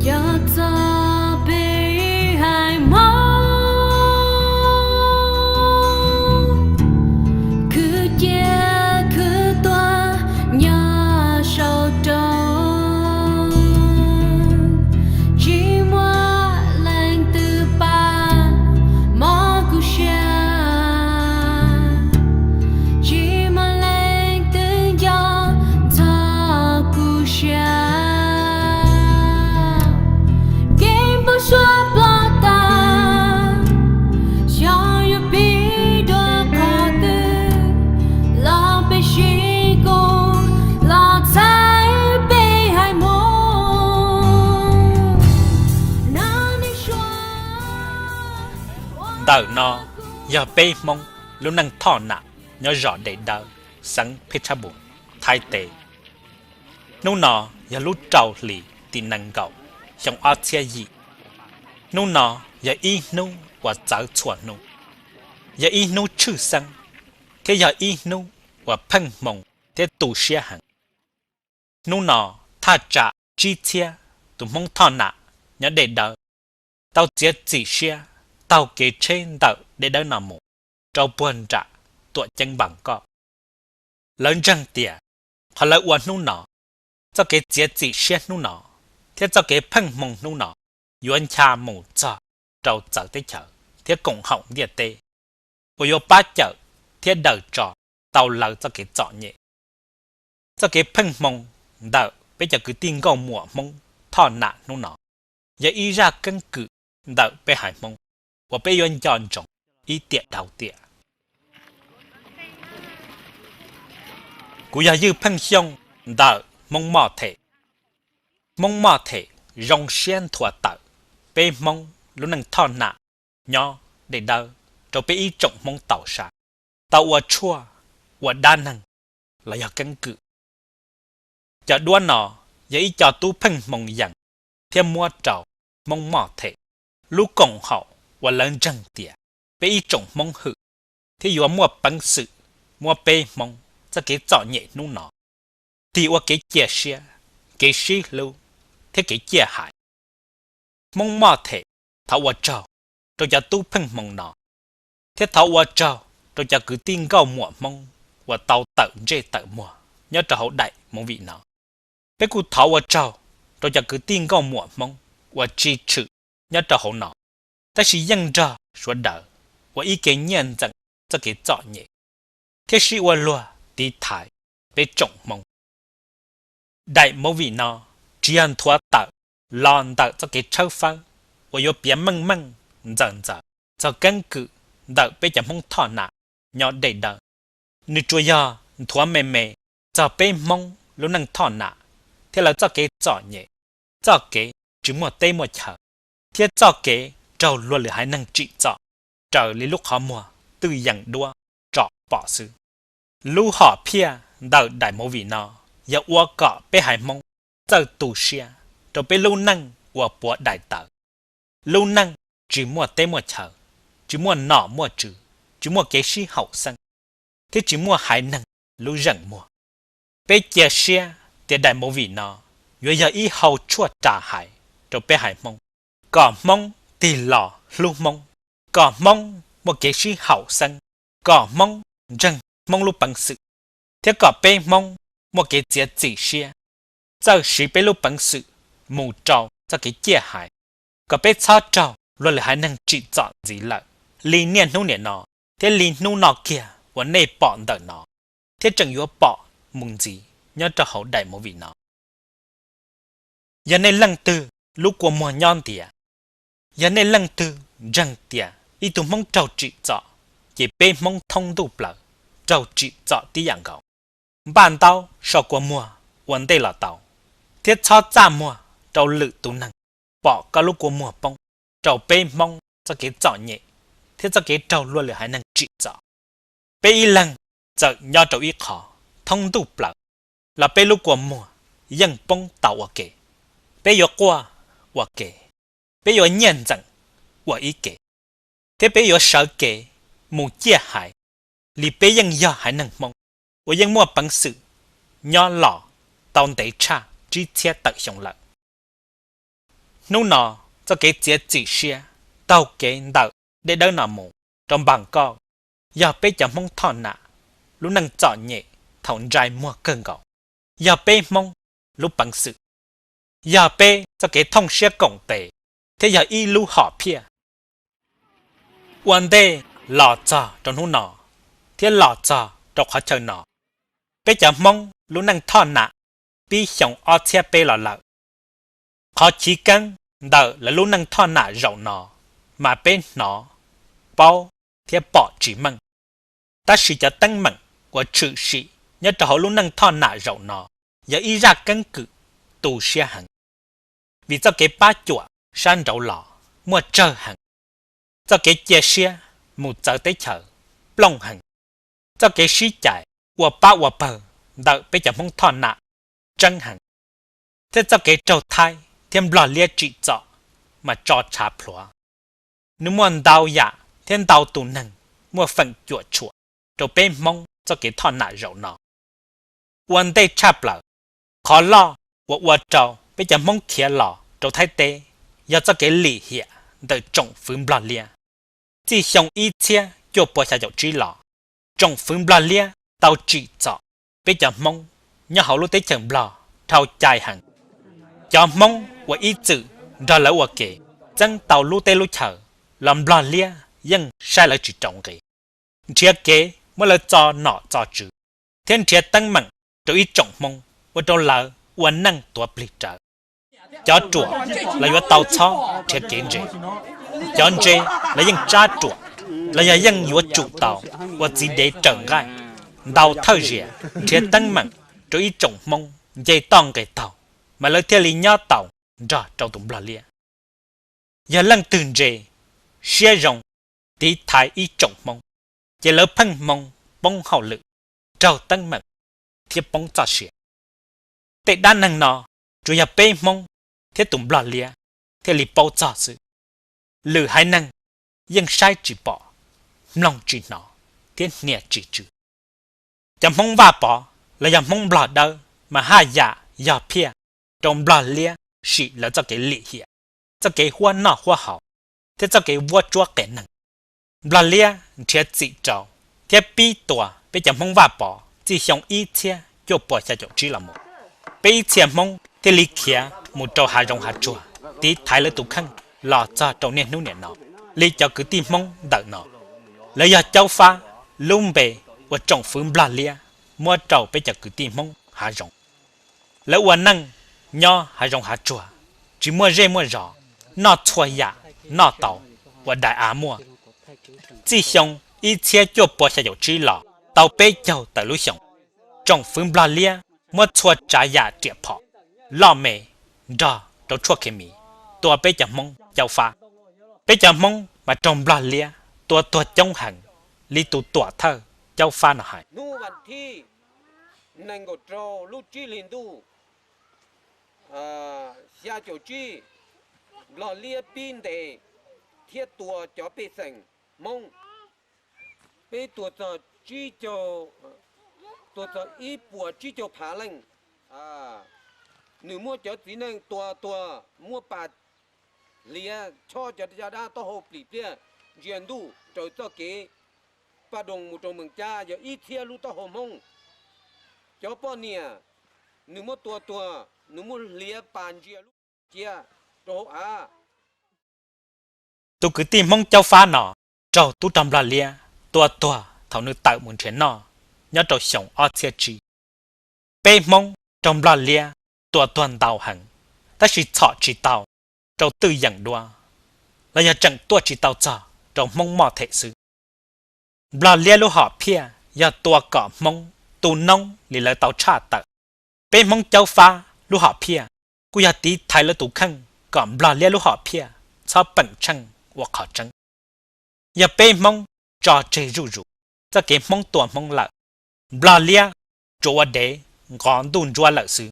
Nco txog peb haiv Hmoob, khwv cia khwv tuag nyob saum roob, tsis muaj leej twg pab mob kuv siab, tsis muaj leej twg nco txog kuv siab. Kev npau suav ploj tas, xyov yuav pib dua qhov twg, los peb sib koom los txhawb peb haiv Hmoob. No nej suav. Ntawm no yog peb Hmoob lub neej thoj nam nyob zos Dej Dawb, xeev Phetshebun, Thaib teb. Hnub no yog lub rau hlis tim nees nkaum, xyoo ob txhiab yim. Hnub no yog ib hnub uas txawv txhua hnub, yog ib hnub tshwj xeeb, thiab yog ib hnub uas pheej hmoo thiab tu siab heev. Hnub no thaj tsam tsib txhiab tus Hmoob thoj nam nyob Dej Dawb tau txiav txim siab taug kev tsheb ntawm Dej Dawb no mus rau puag nram tuam ceeb Npas Koj. Lawv ntseeg tias qhov lawv ua hnub no, txoj kev txiav txim siab hnub no, thiab txoj kev pheej hmoo hnub no yuav ncha mus txog rau txawv teb chaws thiab koom haum ntiaj teb, uas yuav pab cawm thiab daws tso tau lawv txoj kev txom nyem. Txoj kev pheej hmoo ntawm peb cov kwv tij nkauj muam Hmoob thoj nam hnub no yog ib zaj keeb kwm ntawm peb haiv Hmoob uas peb yuav nco ntsoov ib tiam dhau tiam. Kuv yog Ywj Pheej Xyooj ntawm Hmoob Moj Them. Hmoob Moj Them zoo siab nthuav tawm peb Hmoob lub neej thoj nam nyob Dej Dawb rau peb ib tsoom Hmoob tau saib, tau ua tshuaj, ua dab neeg los yog keeb kwm. Cov duab no yog ib co tub pheej hmoo yees thiab muab rau Hmoob Moj Them lub koom haum uas lawv ntseeg tias peb ib tsoom Hmoob hwm thiab yuav muaj peev xwm muab peb Hmoob txoj kev txom nyem hnub no tig ua kev cia siab, kev sib hlub thiab kev ciaj haiv. Hmoob Moj Them thov ua tsaug rau cov tub pheej hmoo no, thiab thov ua tsaug rau cov kwv tij nkauj muam Hmoob uas tau tawm ntsej tawm muag nyob rau hauv daim movie no. Peb kuj thov ua tsaug rau cov kwv tij nkauj muam Hmoob uas tsis tshwm nyob rau hauv no, tab sis yeej nrog sawv daws ua ib ke nyiaj ntxeem txoj kev txom nyem thiab sib ua luag tiv thaiv peb tsoom Hmoob. Daim movie no tsis yog nthuav tawm los ntawm txoj kev tshawb fawb uas yuav piav meej meej ntxaws ntxaws txog keeb kwm ntawm peb cov Hmoob thoj nam nyob Dej Dawb. Nws tsuas yog nthuav me me txog peb Hmoob lub neej thoj nam thiab lawv txoj kev txom nyem, txoj kev tsis muaj teb muaj chaw, thiab txoj kev raug luag lwm haiv neeg tsim txom raws li lub qhov muag twj yees duab tsom pom xwb. Lub hom phiaj ntawm daim movie no yog ua kom peb haiv Hmoob txawj tu siab rau peb lub neej uas puav daim tawv, lub neej tsis muaj teb muaj chaw, tsis muaj nom muaj tswv, tsis muaj kev sib haum xeeb, thiab tsis muaj haiv neeg lub zeem muag. Peb cia siab tias daim movie no yuav yog ib hau tshuaj ras haiv rau peb haiv Hmoob, kom Hmoob tig los hlub Hmoob, kom Hmoob muaj kev sib haum xeeb, kom Hmoob ntseeg Hmoob lub peev xwm, thiab kom peb Hmoob muaj kev txiav txim siab, txawj siv peb lub peev xwm mus rau txoj kev ciaj haiv, kom peb txhob raug luag lwm haiv neeg tsim txom ntxiv lawm li niaj hnub nim no thiab li hnub no kiag uas nej pom ntawm no thiab tseem yuav pom mus ntxiv nyob rau hauv daim movie no. Yog nej leej twg lub kua muag nyob ntiav, yog nej leej twg ntseeg tias ib tug Hmoob raug tsim txom, ces peb Hmoob thoob ntuj plaws raug tsim txom tib yam nkaus. Npaj ntaub so kua muag ua ntej los tau, thiab txhob txaj muag rau lwm tus neeg pom koj lub kua muag poob rau peb Hmoob txoj kev txom nyem thiab txoj kev raug luag lwm haiv neeg tsim txom. Peb ib leeg txawm nyob rau ib qho thoob ntuj plaws los peb lub kua muag yeej poob tau ua ke. Peb yuav quaj ua ke, peb yuav nyiaj ntxeem ua ib ke, thiab peb yuav sawv kev mus ciaj haiv li peb yeej yog haiv neeg Hmoob uas yeej muaj peev xwm nyob los tau ntev tshaj tsib txhiab tawm xyoo lawm. Hnub no txoj kev txiav txim siab taug kev ntawm Dej Dawb no mus rau Npas Nkauj yog peb cov Hmoob Thoj Nam lub neej txom nyem thaum ntsais muag kawg nkaus, yog peb Hmoob lub peev xwm, yog peb txoj kev thooj siab koom tes thiab yog ib lub hom phiaj. Ua ntej los txog rau hnub no thiab los txog rau qhov chaw no, peb cov Hmoob lub neej Thoj Nam pib xyoo ob txhiab peb los lawm. Qhov chiv keeb ntawm lawv lub neej Thoj Nam zaum no mas peb hnov, paub thiab pom tsis meej, tab sis cov teeb meem uas tshwm sim nyob rau hauv lub neej Thoj Nam zaum no yog ib zaj keeb kwm tu siab heev, vim txoj kev pab cuam sab nraud los muaj tsawg heev, txoj kev cia siab mus txawv teb chaws plooj heev, txoj kev sib cais ua pab ua pawg ntawm peb cov Hmoob Thoj Nam tseeb heev, thiab txoj kev raug Thaib thiab Nplog liab tsim txom mas tso tshav plhuav. Nws muaj ntau yam thiab ntau tus neeg muaj feem cuam tshuam rau peb Hmoob txoj kev Thoj Nam zaum no. Ua ntej tshaj plaws, qhov loj uas ua rau peb cov Hmoob khiav los rau Thaib teb yog txoj kev lim hiam ntawm tsoom fwv Nplog liab. Txij xyoo ib txhiab cuaj pua xya caum tsib los, tsoom fwv Nplog liab tau tsim txom peb cov Hmoob nyob hauv lub teb chaws Nplog dhau cai heev. Cov Hmoob uas ib txwm nrog lawv ua ke txeeb tau lub teb lub chaws los Nplog liab yeej saib lawv tsis raus nqi, nrhiav kev muab lawv txo nom txo tswv thiab nrhiav teeb meem rau ib tsoom Hmoob ua rau lawv ua neej tuav plig rawv. Cov ruam los yuav tau txhob nrhiav kev ntse, cov ntse los yeej tsab ruam los yog yeej yuav tsum tau ua txiv dev raws nqaij, ntaus thawj ziam nrhiav teeb meem rau ib tsoom Hmoob nce toj nqe taug mas lawv thiaj li nyob tau nrog rau tus Nplog liab. Yog leej twg ntse, siab zoo, tiv thaiv ib tsoom Hmoob, ces lawv pheej Hmoob poob hauj lwm, raug teeb meem thiab poob txoj sia. Tej dab neeg no tsuas yog peb Hmoob thiab tus Nplog liab thiaj li paub txog xwb. Lwm haiv neeg yeej saib tsis pom, mloog tsis hnov thiab hnia tsis tswv. Cov Hmoob Vaj Pov los yog Hmoob Nplog Dawb mas haj yam yog phiaj rau Nplog liab sim lawv txoj kev lim hiam, txoj kev huab noj huab haus thiab txoj kev vuab tsuab qias neeg. Nplog liab nrhiav txim rau thiab pib tua peb cov Hmoob Vaj Pov txij xyoo ib txhiab cuaj pua xya caum tsib los mus. Peb ib txhia Hmoob thiaj li khiav mus rau hav zoov hav tsuag tiv thaiv lawv tus kheej los txog rau niaj hnub niam no. Li cov kwv tij Hmoob ntawm no, lawv yog Caub Fab lub npe uas tsoom fwv Nplog liab muab rau peb cov kwv tij Hmoob hav zoov. Lawv ua neej nyob hav zoov hav tsuag, tsis muaj zej muaj zos, noj txhua yam noj tau uas daim av muaj. Txij xyoo ib txhiab cuaj pua xya caum tsib los tau peb caug tawm lub xyoos, tsoom fwv Nplog liab muab txhua tsav yam riam phom, loj me, nrog rau tshuaj khes mis tua peb cov Hmoob Caub Fab. Peb cov Hmoob mas raug Nplog liab tua tuag coob heev li tus tuam thawj Caub Fab no hais. Hnub vas thib nees nkaum rau lub tsib hlis ntuj xya caum tsib, Nplog liab pib ntes thiab tua cov pej xeem Hmoob. Peb tuag txog tsib caug, tuag txog ib puas tsib caug phav leej. Nws muab cov txiv neej tua tuag, muab pas hliav chob cov caj dab taub hau plim pliaj ntsia ntuj raws txoj kev Paj Doos mus rau Mees Cab yog ib txhiab lub taub hau Hmoob. Cov poj niam nws muab tua tuag, nws muab hliav pas ntsia lub cia rau hauv av. Tus kwv tij Hmoob Caub Fab no raug tub rog Nplog liab tua tuag thaum nws tawm mus nrhiav noj nyob rau xyoo ob txhiab tsib. Peb Hmoob raug Nplog liab tua tuag ntau heev, tab sis txhom tsis tau rau twj yeem duab, los yog tseem tuaj tsis tau txog rau Hmoob moj them xwb. Nplog liab lub hom phiaj yog tua kom Hmoob tu noob li lawv tau tshaj tawm. Peb Hmoob Caub Fab lub hom phiaj kuj yog tiv thaiv lawv tus kheej kom Nplog liab lub hom phiaj txhob peem tsheej ua qhov tseeb. Yog peb Hmoob tso tseg zuj zus txoj kev Hmoob tua Hmoob lawm, Nplog liab tsuas ua dev nqos ntuj ntsuab lawm xwb.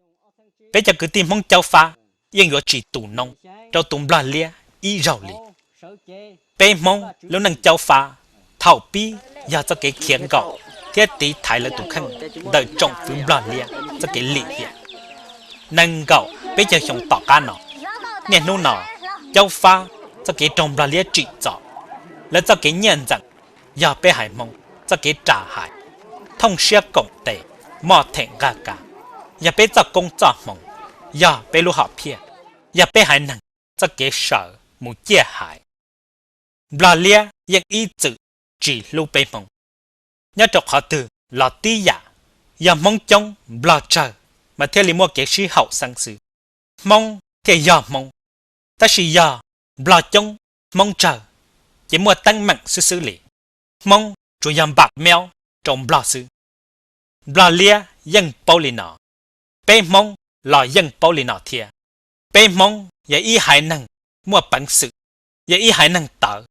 Peb cov kwv tij Hmoob Caub Fab yeej yuav tsis tu noob rau tus Nplog liab ib zaug li. Peb Hmoob lub neej Caub Fab thaum pib yog txoj kev khiav nkaum thiab tiv thaiv lawv tus kheej ntawm tsoom fwv Nplog Liab txoj kev lim hiam. Nees nkaum peb caug xyoo tom qab no, niaj hnub no Caub Fab txoj kev raug Nplog Liab tsim txom, lawv txoj kev nyiaj ntxeem yog peb haiv Hmoob txoj kev ram haiv, thooj siab koom tes, moj them nqaj kav, yog peb txoj koob txoj hmoov, yog peb lub hom phiaj, yog peb haiv neeg txoj kev sawv mus ciaj haiv. Nplog Liab yeej ib txwm tsis hlub peb Hmoob. Nyob rau qhov twg los tib yam, yog Hmoob coob Nplog tsawg mas thiaj li muaj kev sib haum xeeb xwb, Hmoob thiaj yog Hmoob. Tab sis yog Nplog coob Hmoob tsawg ces muaj teeb meem xwb xwb li, Hmoob tsuas yog npam meob rau Nplog xwb. Nplog Liab yeej paub li no, peb Hmoob los yeej paub li no thiab. Peb Hmoob yog ib haiv neeg muaj peev xwm, yog ib haiv neeg tawv,